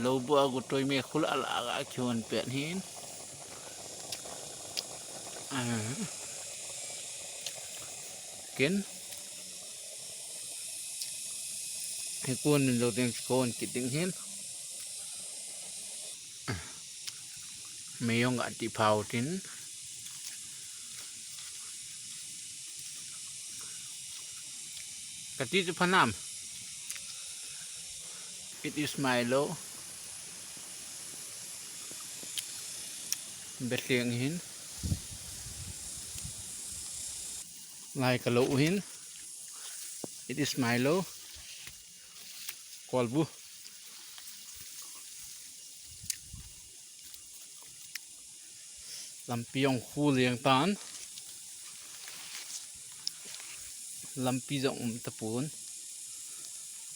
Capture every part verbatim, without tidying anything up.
Lo bu a gu toi me khul ala aga kion pen hin. Ah. Ken. He kun lo ding kon kiting hin. Mei jong ga ti phau tin. Kati chu phanam. It is Milo. Betling hin. Lai ka lo hin. It is Milo. Kolbu. Lampi jong khu leng tan. Lampi jong um tapon.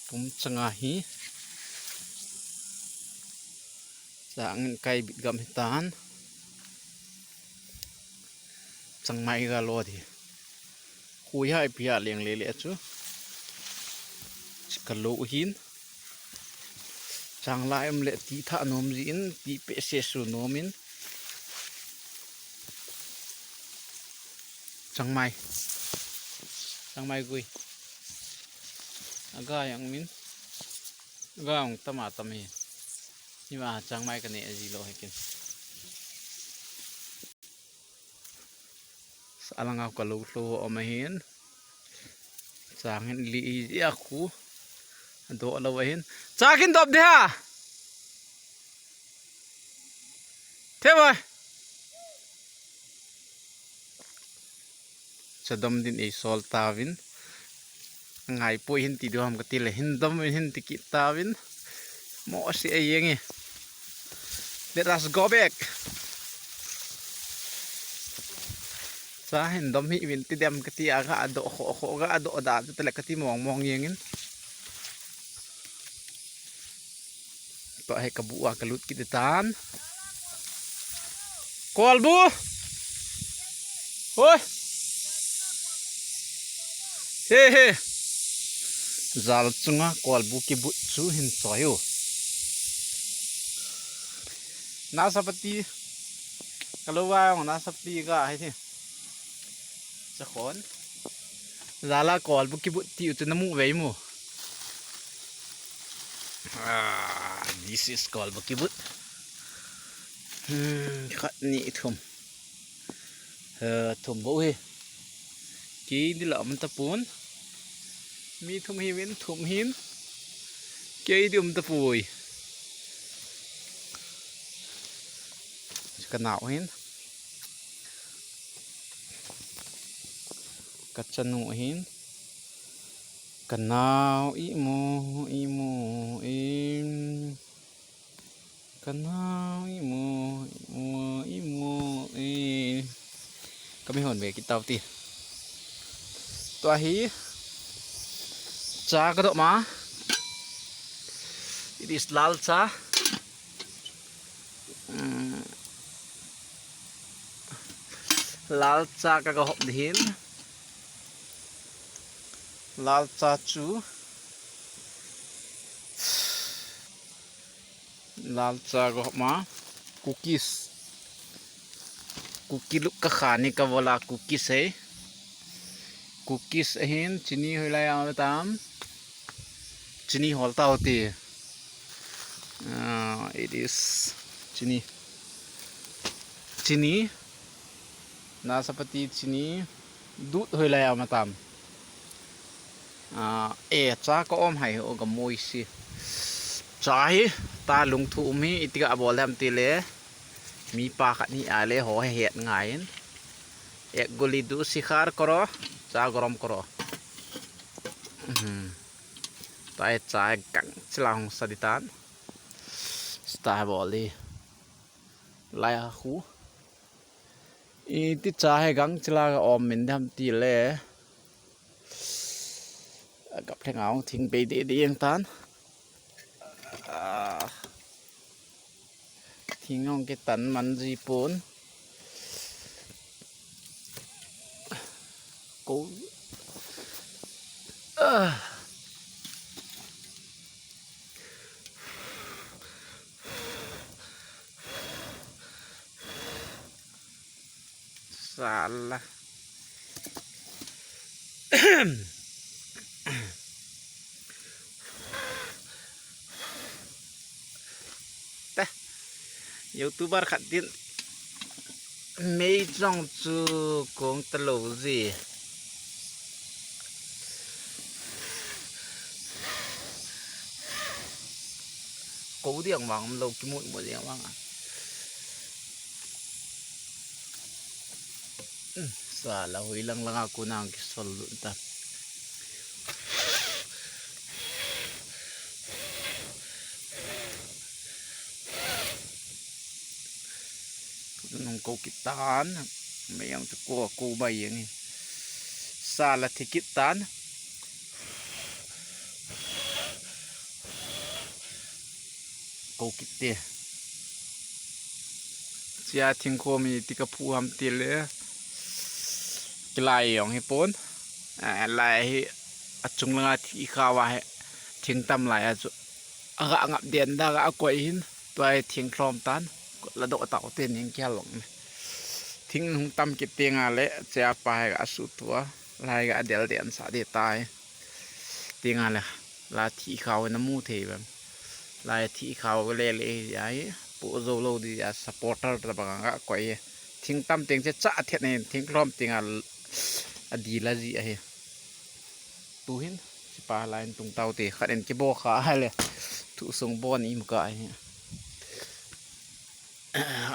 Pum changa hi. Changin kai bit gam hi tan. Changmai ga lo di. Khu hi ipi a leng le le chu. Chi ka lo hin. Chang lai um le ti tha nom jin, ti pe se su nom in. Changmai. Changmai gui. Aga jong min. Aga jong tama tam hi. Hima changmai ka ne ji lo hi kin. Sa langa ka lo lo om ahin. Chang hin li i a khu. Do lo ahin. Chang hin dop de ha. Te bai. Sa dom din ei sol tavin. Ngai poi hin ti du ham ka ti le hin dom hin ti kit tavin. Mo si ei yeng e. Let us go back. Sa hin dom hi vin ti dem ka ti a ga do kho kho ga do da te le ka ti mong mong yeng in. Tua hi ka bu a ka lut kit tan. Kolbu. Hoi. He he. Jal chunga kolbu kibut chu hin choi u. Nasapati. Ka lo va nasapati ga hi thi. Chakhon. Jala kolbu kibut ti u chu na mu vei mu. Ah, this is kolbu kibut. Hmm, khat ni thum. Eh, thum bo hi. Kei di la um tapon. Mi thum hi vin thum hin. Kei di um tapoi. Ka nau hin. Ka chanu hin. Ka nau imu, imu, im. Ka nau imu, imu, imu, im. Ka mi hon ve kit tau ti. Tua hi. Cha ka do ma. It is lal cha. Mm. Lal cha ka ga hop din. Lal cha chu. Lal cha ga hop ma. Cookies. Cookie luk ka kha ni ka vola cookies hai. Cookies ahin chini hoi lai a tam. Chini hol ta hoti. Ah, it is chini. Chini. Nasapati chini. Dut hoi lai a tam. Ah, e cha ka om hai ho ka moi si. Cha hi ta lung thu um hi iti ka bol ham ti le. Mi pa khat ni a le ho he het ngai in. Ek guli du sikhar karo, cha gorom karo. Mhm. Tai cha gang chila hung sa di tan. Sta boli. Lai a khu. Iti cha he gang chila ga om min dam ti le. Gap theng aung thing bei de de yang tan. Ah. Thing hong kitan man ji pon. Ko. Ah. Sala. Te, YouTuber khat din mei chong chu kong talou ji. Ko diang vang, lo kimut mo diang vang a. Sala hui lang lang a kunang kisol lut ta. Nung ko kitan, mayang chu ko, ko bai yang hi. Sala thi kitan. Ko kit te. Chia thingkhom hi tika phu ham ti le. Kilai jong hi pon. A, lai hi achung langa thi kha va hi. Thing tam lai a chu. Aga ngap den da ga koi hin. Tua hi thing lhom tan. La do tau te ning kia long ne. Thing hung tam kit te nga le. Chia pa hi ga su tua. Lai ga del den sa de tai. Tinga le la thi khau na mu thei bam. La thi khau le le ai pu zo lo di a supporter ta bang ga koi. Thing tam teng che cha thet ne thing lhom tinga a di la ji a hi. Tu hin sipa la in tung tau te khat en ki bo kha ha le. Thu sung bon im ka hi.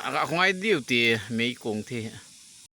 Aga khong ai diu ti mei kong thi.